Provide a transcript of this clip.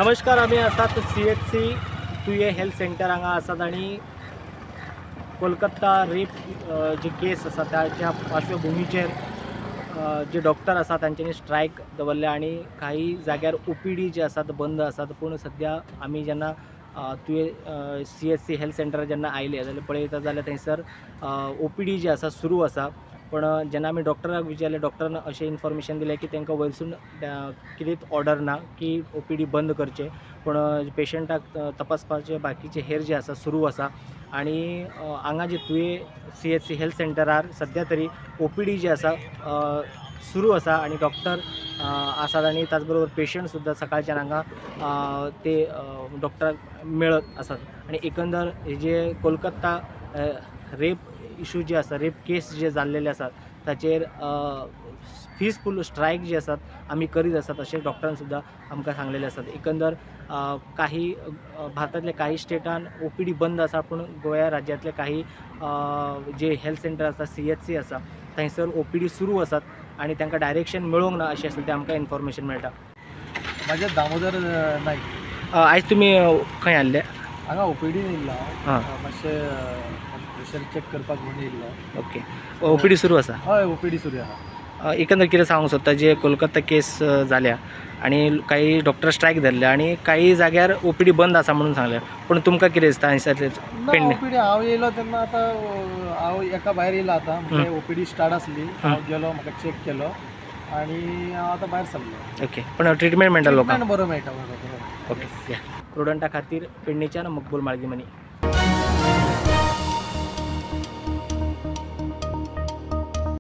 नमस्कार, आमी आसात CHC तुये हेल्थ सेंटर हांगा आसात आनी कोलकाता रेप जी केस आसा त्याच्या पार्श्वभुमीचेर जे डॉक्टर आसा तांच्यांनी स्ट्रायक दवरल्या आनी काही जाग्यार OPD जे आसात बंद आसात. पूण सद्या आमी जेन्ना तुये CHC health centre जेन्ना आयले जाल्यार पळयता जाल्यार थंयसर OPD जे आसा सुरू आसा. पण जेन्ना आमी डॉक्टराक विचारलें, डॉक्टरान अशें इन्फॉर्मेशन दिलें की तांकां वयरसून कितेंच ऑर्डर ना की OPD बंद करचें, पूण पेशंटाक तपासपाचे बाकीचे हेर जे आसा सुरू आसा. आनी हांगा जे तुये CHC health सेंटरार सद्या तरी OPD जे आसा सुरू आसा आनी डॉक्टर आसात आनी त्याच बरोबर पेशंट सुद्दां सकाळच्यान हांगा ते डॉक्टराक मेळत आसात. आनी एकंदर हे जे कोलकाता रेप इशू जे आसा, रेप केस जे जाल्लेले आसात ताचेर पीसफूल स्ट्रायक जे आसात आमी करीत आसात अशें डॉक्टरान सुद्दां आमकां सांगलेले आसात. एकंदर काही भारतांतल्या काही स्टेटान OPD बंद आसा, पूण गोंया राज्यांतले काही जे हेल्थ सेंटर आसा, CHC आसा थंयसर OPD सुरू आसात आनी तांकां डायरेक्शन मेळोंक ना अशें आसा तें आमकां इन्फॉर्मेशन मेळटा. म्हाजें दामोदर नायक. आयज तुमी खंय आयिल्ले? हांगा OPD येयल्लो हांव, मातशें प्रेशर चॅक करपाक म्हणून येयल्लो. ओके, OPD सुरू आसा? हय, OPD सुरू आसा. एकंदर कितें सांगूंक सोदता, जे कोलकाता केस जाल्या आनी काही डॉक्टर स्ट्रायक धरले आनी काही जाग्यार OPD बंद आसा म्हणून सांगलें, पूण तुमकां कितें दिसता पेडणे? OPD हांव येयलो तेन्ना आतां हांव एका भायर येयलो आतां, म्हणजे OPD start आसली, हांव गेलो, म्हाका चॅक केलो आनी हांव आतां भायर सरलो. ओके, पण ट्रिटमेंट मेळटा लोकांक? बरो मेळटा, बरो. ओके, प्रुडंटा खातीर पेडणेच्यान मकबूल माळगीमनी.